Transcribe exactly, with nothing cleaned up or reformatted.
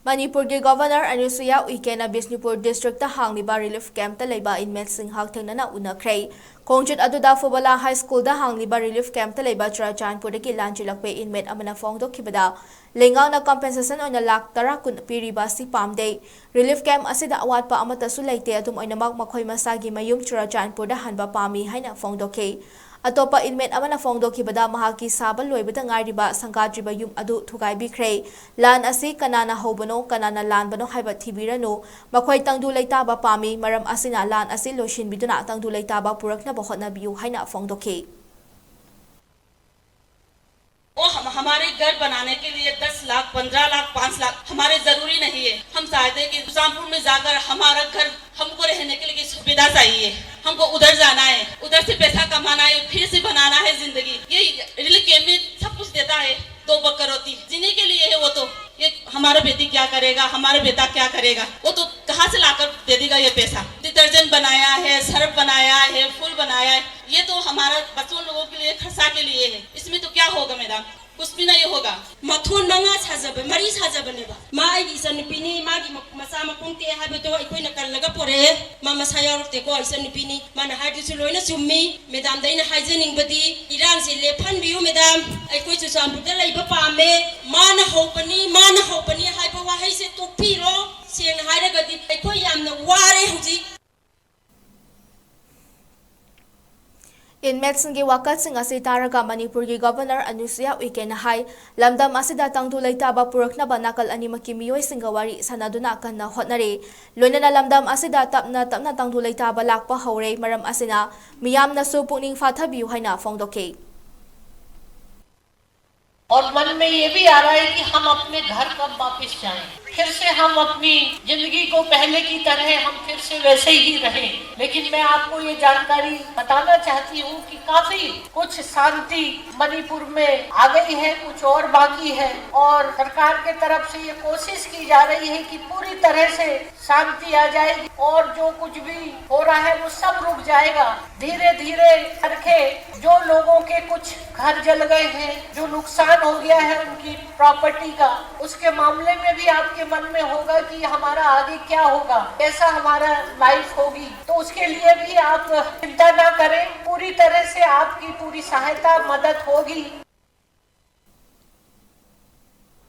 ꯃꯅꯤꯄꯨꯔꯒꯤ governor ꯑꯅꯨꯁꯨꯌꯥ ꯎꯏꯀꯦꯅ Bishnupur district ꯍꯥꯡꯂꯤꯕ relief ꯀꯦꯝꯞꯇ ꯂꯩꯕ ꯏꯟꯃꯦꯠꯁꯤꯡ ꯍꯛꯊꯦꯡꯅꯅ ꯎꯅꯈ꯭ꯔꯦ꯫ ꯈꯣꯡꯆꯠ ꯑꯗꯨꯗ ꯐꯨꯕꯂꯥ ꯍꯥꯏ ꯁ꯭ꯀꯨꯜꯗ ꯍꯥꯡꯂꯤꯕ ꯔꯤꯂꯤꯐ ꯀꯦꯝꯞꯇ ꯂꯩꯕ ꯆꯨꯔꯥꯆꯥꯟꯄꯨꯔꯗꯒꯤ ꯂꯥꯟꯖꯦꯜꯂꯛꯄ ꯏꯟꯃꯦꯠ ꯑꯃꯅ ꯐꯣꯡꯗꯣꯛꯈꯤꯕꯗ, ꯂꯩꯉꯥꯛꯅ ꯀꯝꯄꯦꯟꯁꯦꯁꯟ ꯑꯣꯏꯅ ꯂꯥꯈ ꯇꯔꯥ ꯀꯨꯟ ꯄꯤꯔꯤꯕ ꯑꯁꯤ ꯄꯥꯝꯗꯦ꯫ ꯔꯤꯂꯤꯐ ꯀꯦꯝꯞ ꯑꯁꯤꯗ ꯑꯋꯥꯠꯄ ꯑꯃꯠꯇꯁꯨ ꯂꯩꯇꯦ꯫ ꯑꯗꯨꯝ ꯑꯣꯏꯅꯃꯛ, ꯃꯈꯣꯏ ꯃꯁꯥꯒꯤ ꯃꯌꯨꯝ ꯆꯨꯔꯥꯆꯥꯟꯄꯨꯔꯗ ꯍꯟꯕ ꯄꯥꯝꯃꯤ ꯍꯥꯏꯅ ꯐꯣꯡꯗꯣꯛꯈꯤ꯫ ꯑꯇꯣꯞꯄ ꯏꯟꯃꯦꯠ ꯑꯃꯅ ꯐꯣꯡꯗꯣꯛꯈꯤꯕꯗ, ꯃꯍꯥꯛꯀꯤ ꯁꯥꯕ ꯂꯣꯏꯕꯗ ꯉꯥꯏꯔꯤꯕ ꯁꯪꯒꯥꯗ꯭ꯔꯤꯕ ꯌꯨꯝ ꯑꯗꯨ ꯊꯨꯒꯥꯏꯕꯤꯈ꯭ꯔꯦ꯫ ꯂꯥꯟ ꯑꯁꯤ ꯀꯅꯥꯅ ꯍꯧꯕꯅꯣ, ꯀꯅꯥꯅ ꯂꯥꯟꯕꯅꯣ ꯍꯥꯏꯕ ꯊꯤꯕꯤꯔꯅꯨ꯫ ꯃꯈꯣꯏ ꯇꯪꯗꯨ ꯂꯩꯇꯥꯕ ꯄꯥꯝꯃꯤ꯫ ꯃꯔꯝ ꯑꯁꯤꯅ ꯂꯥꯟ ꯑꯁꯤ ꯂꯣꯏꯁꯤꯟꯕꯤꯗꯨꯅ ꯇꯪꯗꯨ ꯂꯩꯇꯥꯕ ꯄꯨꯔꯛꯅꯕ ꯍꯣꯠꯅꯕꯤꯌꯨ ꯍꯥꯏꯅ ꯐꯣꯡꯗꯣꯛꯈꯤ꯫ वो हम, हमारे घर बनाने के लिए दस लाख, पन्द्रह लाख, पाँच लाख हमारे जरूरी नहीं है। हम चाहते हैं कि सुजानपुर में जाकर हमारा घर, हमको रहने के लिए सुविधा चाहिए। हमको उधर जाना है, उधर से पैसा कमाना है, फिर से बनाना है जिंदगी। ये रिलीफ कैंप में सब कुछ देता है, दो बकर रोटी जीने के लिए है वो तो। ये हमारा बेटी क्या करेगा, हमारा बेटा क्या करेगा, वो तो कहाँ से लाकर दे देगा ये पैसा? डिटर्जेंट बनाया है, सर्फ बनाया है, फूल बनाया है, ये तो हमारा बच्चों लोगों के लिए खर्चा के लिए है। इसमें तो क्या होगा मैडम? कुछ भी नहीं होगा। ꯃꯊꯣꯟ ꯃꯉꯥ ꯁꯥꯖꯕ, ꯃꯔꯤ ꯁꯥꯖꯕꯅꯦꯕ꯫ ꯃꯥ ꯑꯩꯒꯤ ꯏꯆꯟꯅꯨꯄꯤꯅꯤ, ꯃꯥꯒꯤ ꯃ-, ꯃꯆꯥ ꯃꯄꯨꯡꯇꯦ ꯍꯥꯏꯕꯗꯣ ꯑꯩꯈꯣꯏꯅ ꯀꯜꯂꯒ ꯄꯣꯔꯛꯑꯦ꯫ ꯃꯥ ꯃꯁꯥ ꯌꯥꯎꯔꯛꯇꯦꯀꯣ, ꯏꯆꯟꯅꯨꯄꯤꯅꯤ꯫ ꯃꯥꯅ ꯍꯥꯏꯗꯨꯁꯨ ꯂꯣꯏꯅ ꯆꯨꯝꯃꯤ꯫ ꯃꯦꯗꯥꯝꯗ ꯑꯩꯅ ꯍꯥꯏꯖꯅꯤꯡꯕꯗꯤ, ꯏꯔꯥꯡꯁꯦ ꯂꯦꯞꯍꯟꯕꯤꯌꯨ ꯃꯦꯗꯥꯝ, ꯑꯩꯈꯣꯏ ꯆꯨꯔꯆꯥꯟꯄꯨꯔꯗ ꯂꯩꯕ ꯄꯥꯝꯃꯦ꯫ ꯃꯥꯅ ꯍꯧꯕꯅꯤ, ꯃꯥꯅ ꯍꯧꯕꯅꯤ ꯍꯥꯏꯕ ꯋꯥꯍꯩꯁꯦ ꯇꯣꯛꯄꯤꯔꯣ꯫ ꯁꯦꯡꯅ ꯍꯥꯏꯔꯒꯗꯤ ꯑꯩꯈꯣꯏ ꯌꯥꯝꯅ ꯋꯥꯔꯦ ꯍꯧꯖꯤꯛ꯫ ꯏꯟꯃꯦꯠꯁꯤꯡꯒꯤ ꯋꯥꯀꯠꯁꯤꯡ ꯑꯁꯤ ꯇꯥꯔꯒ ꯃꯅꯤꯄꯨꯔꯒꯤ ꯒꯣꯚꯔꯅꯔ ꯑꯅꯨꯁꯨꯌꯥ ꯎꯏꯀꯦꯅ ꯍꯥꯏ, ꯂꯝꯗꯝ ꯑꯁꯤꯗ ꯇꯪꯗꯨ ꯂꯩꯇꯥꯕ ꯄꯨꯔꯛꯅꯕ ꯅꯥꯀꯜ ꯑꯅꯤꯃꯛꯀꯤ ꯃꯤꯑꯣꯏꯁꯤꯡꯒ ꯋꯥꯔꯤ ꯁꯥꯟꯅꯗꯨꯅ ꯀꯟꯅ ꯍꯣꯠꯅꯔꯤ꯫ ꯂꯣꯏꯅꯅ ꯂꯝꯗꯝ ꯑꯁꯤꯗ ꯇꯞꯅ ꯇꯞꯅ ꯇꯪꯗꯨ ꯂꯩꯇꯥꯕ ꯂꯥꯛꯄ ꯍꯧꯔꯦ꯫ ꯃꯔꯝ ꯑꯁꯤꯅ ꯃꯤꯌꯥꯝꯅꯁꯨ ꯄꯨꯛꯅꯤꯡ ꯐꯥꯊꯕꯤꯌꯨ ꯍꯥꯏꯅ ꯐꯣꯡꯗꯣꯛꯈꯤ꯫ और मन में ये भी आ रहा है कि हम अपने घर कब वापस जाएं, फिर से हम अपनी जिंदगी को पहले की तरह हम फिर से वैसे ही रहें। लेकिन मैं आपको ये जानकारी बताना चाहती हूँ कि काफी कुछ शांति मणिपुर में आ गई है, कुछ और बाकी है, और सरकार के तरफ से ये कोशिश की जा रही है कि पूरी तरह से शांति आ जाएगी और जो कुछ भी हो रहा है वो सब रुक जाएगा। धीरे धीरे करके जो लोगों के कुछ घर जल गए हैं, जो नुकसान हो गया है उनकी प्रॉपर्टी का, उसके मामले में भी आपकी के मन में होगा कि हमारा आगे क्या होगा, कैसा हमारा लाइफ होगी, तो उसके लिए भी आप चिंता ना करें, पूरी तरह से आपकी पूरी सहायता, मदद होगी।